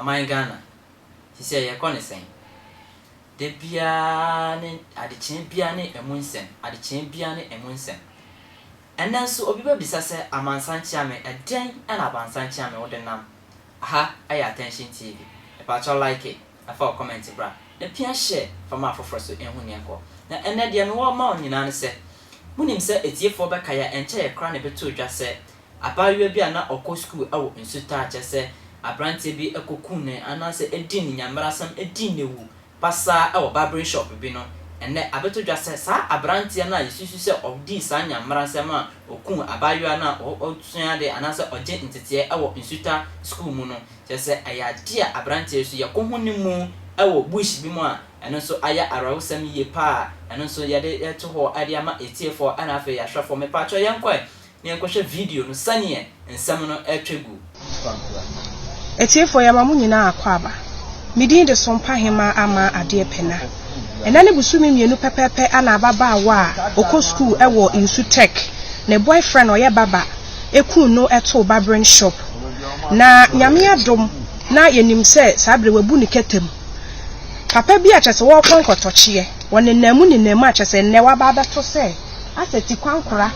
Ɔman Ghana, sisɛ yɛkɔ ne sɛn? Da biara ne adekyee biara ne ɛmu nsɛm, adekyee biara ne ɛmu nsɛm. Ɛnnɛ nso obi bɛbisa sɛ Amansan Kyeame, ɛdɛn na Amansan Kyeame wode nam? Aha yɛ Attention TV. Mepakyɛw like na fa wo comment bra, na pia share fa ma afoforɔ so nhu nea ɛkɔ. Na ɛnnɛ deɛ mewɔ ma wo nyinaa ne sɛ, monim sɛ atiefoɔ bɛkae a ɛnkyɛeɛ koraa na ɛbɛtoo dwa sɛ Abaayewa bi a na ɔkɔ sukuu wɔ Nsuta a kyerɛ sɛ aberanteɛ bi kɔkuu no anaasɛ dii no nyamerasɛm dii no awu pasaa wɔ barbering shop bi no, ɛnnɛ abɛtɔ dwa sɛ saa aberanteɛ no a yɛsusu sɛ ɔdii saa nyamerasɛm a ɔkuu abaayewa no a ɔsua adeɛ anaasɛ ɔgye nteteɛ wɔ Nsuta sukuu mu no, kyerɛ sɛ ɛyɛ adeɛ a aberanteɛ yi nso yɛkɔhu ne mu wɔ bush bi mu a ɛno nso ayɛ awerɛhosɛm yie pa a ɛno nso yɛde to hɔ de ama atiefoɔ ɛna afei yɛahwɛfoɔ. Mepaakyɛw yɛnkɔ ɛ. na yɛnkɔhwɛ video no sɛdeɛ nsɛm no retwa gu. Atiefoɔ yɛma mo nyinaa akwaaba. Me din de Sompa Hemaa Amaa Adeɛ Pɛna. Ɛnɛ ne bosome mmienu pɛpɛɛpɛ ana ababaawa a ɔkɔ sukuu wɔ Nsu Tech ne boyfriend ɔyɛ barber kuu no too barbering shop. Na Nyame adom na yɛnim sɛ saa berɛ wabu ne kɛtɛ mu. Papa bi a kyerɛ sɛ wɔrekɔ nkɔtɔkyeɛ, wɔnenam mu nenam mu a kyerɛ sɛ nnɛ waba abɛto sɛ Asɛ tikwankora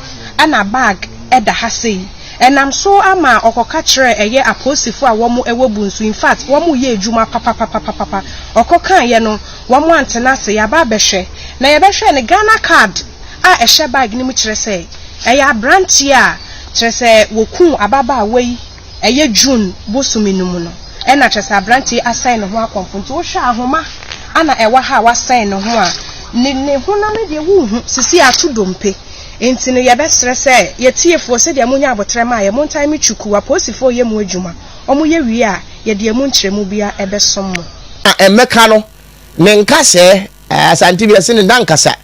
na bag da ha sei. Ɛnam so ama ɔkɔka kyerɛɛ ɛyɛ apolisifo a wɔn wɔ Bunsu infact wɔn reyɛ adwuma papapapapapa. Ɔkɔ kaeɛ no wɔn antena ase yɛaba abɛhwɛ na yɛbɛhwɛɛ no Ghana card a ɛhyɛ bag no mu kyerɛ sɛ ɛyɛ abranteɛ a kyerɛ sɛ wɔkuu ababaawa yi ɛyɛ June bosome no mu no ɛna kyerɛ sɛ aberanteɛ yi asɛn ne ho akɔmfo nti wohwɛ a ahoma ana ɛwɔ ha a wasɛn ne ho a ne ne honam no deɛ wonhu sisi ato dompe nti no yɛbɛsrɛ sɛ yɛtiefoɔ sɛdeɛ monya abotrɛ maa yɛ montae me twuku apolisifoɔ yɛ mu adwuma wɔn yɛ wie a yɛde ɛmu nkyerɛmu bia ɛbɛsom mo. Na ɛmmɛka no ne nkasɛɛ, Asante bi ɛse ne nankasa.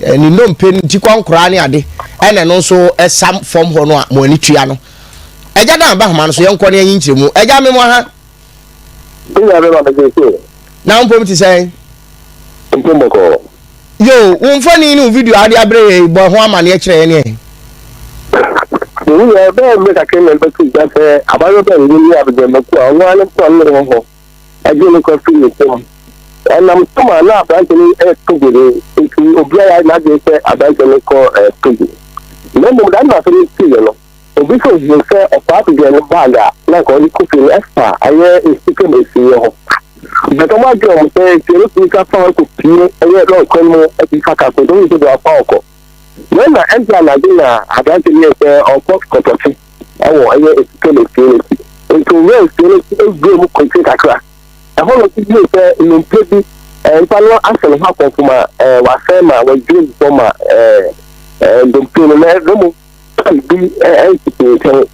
Ne nnompe no tikwankoraa ne ade ɛna ɛno nso ɛsam fam hɔ no a mo ani tua no ɛgya dan ba homa no so yɛnkɔ ne ɛnyi nkyerɛ mu ɛgya me mo ha na mpom te sɛn mpom bɔkɔɔ yo wo mfoni ne wo video ade abrɛ yɛ bɔ ho amaneɛ kyerɛ yɛ ne ɛ Ewu yɛ bɛyɛ mmerɛ kakra na ɛbɛto gya sɛ abayewa bi a ne din de Abigail Maku a ɔno ara ne nkoa no wɔ hɔ gye no kɔ firi ne nsam. Ɛnam so ma na aberante no yɛ Togo ni, nti obiara ayɛ n'adwene sɛ aberante no kɔ Togo. Na mmom da no asɛm no siiɛ no, obi sɛ ohuu sɛ ɔfaa Abigail no bag a na anka ɔde kɔ fie no ɛfa ɛyɛ nsuka mu asieeɛ hɔ. But wɔn adwene wɔn sɛ fie no tumi fa hɔ kɔpie ɛyɛ lɔre kwan mu ɛtumi fa kaa kɔ nti wɔn sɛ deɛ wafa ɔkɔ. Na na ɛnti anadwo na aberante no yɛ sɛ ɔkɔ kɔtɔkye ɛwɔ ɛyɛ nsuka mu asie no akyi. Nti owura nsuo no ewura mu kɔnkyire kakra. Ɛhɔ na ɔkɔhunuu sɛ nnompe bi, nipa no asɛ ne ho akɔmfo ma wasɛe ma wadwiri agu fam ma nnompe no, na mmom fan bi sisi nkyɛn.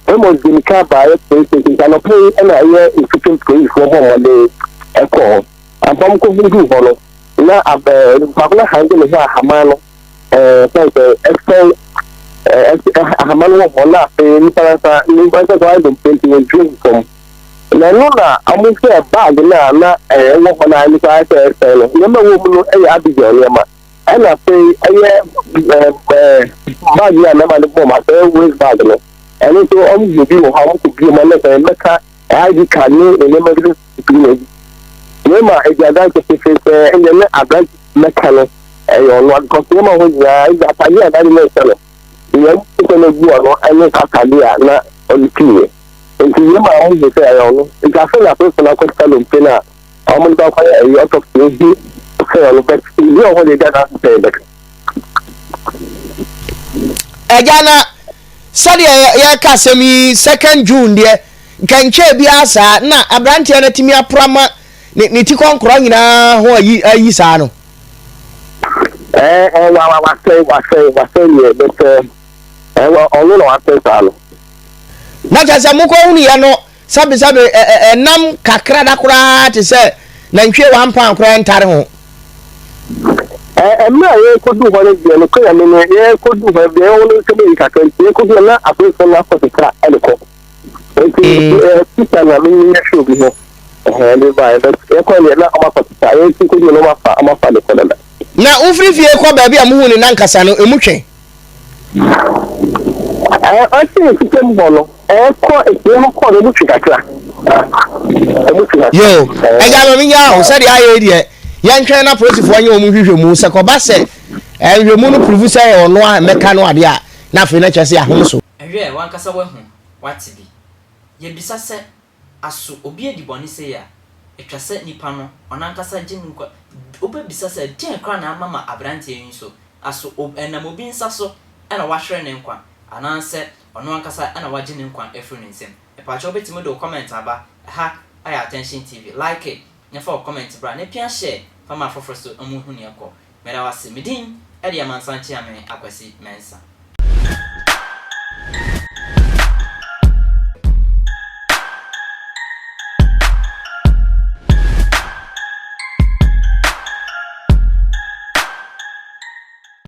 Mmom ɔde mmirika baeɛ police station, nti anɔpa yi na ɛyɛ mfuturo polisifoɔ bɔɔ mmɔden kɔɔ hɔ. Ampa wɔkɔduu hɔ no, na nipa ko no ahange ne ho ahaman no, sɛ sɛ ɛsɛe ahama no wɔ hɔ na afei nipa no nsa nipa nsa sɛ wayɛ dompe nti wɔdwiri agu fam. Na ɛno na wɔhwɛɛ bag no a na ɛwɔ hɔ no a nipa ayɛ sɛ ɛsɛe no. Nneɛma a ɛwɔ mu no yɛ Abigail nneɛma. Ɛna afei ɛyɛ bag yi a mmarima de bɔ wɔn asɛ waste bag no. Ɛno nso wɔhu bi wɔ hɔ a wɔkɔ bio mu na sɛ mmɛka ID card ne nneɛma bi pii na adi. Wei ma ɛdi adanse pefee sɛ ɛndeɛ na aberante mmɛka no ɛyɛ ɔno a because nneɛma hɔ nyinaa ɛyɛ atadeɛ a n'ade no ɛhyɛ no. Nea ɛhyɛ no agu ɔno ɛne atadeɛ a na ɔde piiɛ. Nti yei maa wɔn hu sɛ ɛyɛ ɔno. Nti afei na asomfo no akɔsesa dompe no a wɔn de bɛkɔyɛ ɛyi autopsy ehu sɛ ɔno but ebi wɔ hɔ deɛ agya na sɛ yɛbɛka. Agya na sɛdeɛ yɛka asɛm yi second June deɛ nkɛnkyɛɛ biara saa na aberanteɛ no atumi apora ma ne ne ti kɔnkorɔ nyinaa ho ayi ayi saa no. Ɛɛ ɛɛ wa wa wasɛe wasɛe wasɛe deɛ but ɛɛ ɔno na wasɛe saa no. Na kyerɛ sɛ mokɔhunuiɛ no, sɛbesɛbe ɛnam kakra da koraa te sɛ nantwie wampan koraa ntare ho. Mmerɛ a yɛrekɔdu hɔ no deɛ, nokorɛ Nyame no, yɛrekɔdu hɔ deɛ yɛwɔ no nsɛm ayi kakra nti, yɛkɔdu hɔ na apolisifoɔ no akɔsesa de kɔ. Nti sista na me yɛhwɛ obi ho ɛhɛn de baeɛ, but yɛkɔ deɛ na wɔn akɔsesa, yɛn kɔdu hɔ no wɔn afa wɔn afa de kɔ dada. Na wofiri fie kɔ baabi a mohuu ne nankasa no, emu twe? Ɔte ne sika mu hɔ no, ɛkɔ efie hɔ kɔ no, emu twe kakra. Yo, ɛgya ma menya wo sɛdeɛ ayɛ deɛ yɛntwɛn na polisifoɔ nyɛ wɔn nhwehwɛmu sɛ kɔba sɛ nhwehwɛmu no puruvu sɛ ɛyɛ ɔno a mmɛka no adeɛ a na afei na kyerɛ sɛ yɛahome so. Ɛhwɛ, w'ankasa woahu, woate bi. Yɛbisa sɛ, Aso obi adi bɔne sei a, ɛtwa sɛ nipa no, ɔno ankasa gye ne nkwa? Wobɛbisa sɛ, Deɛn koraa na ama ma aberanteɛ yi nso? Aso ɛnam obi nsa so na wahwere ne nkwa, anaasɛ ɔno ankasa na wagye ne nkwa afiri ne nsam? Mepakyɛw wobɛtumi de wo comment aba, ɛha ayɛ Attention TV, like na fa wo comment bra, na pia share fa ma afoforɔ so ɔmo nhu nea ɛkɔ. Meda wo ase. Me din de Amansan Kyeame Akwasi Mensah.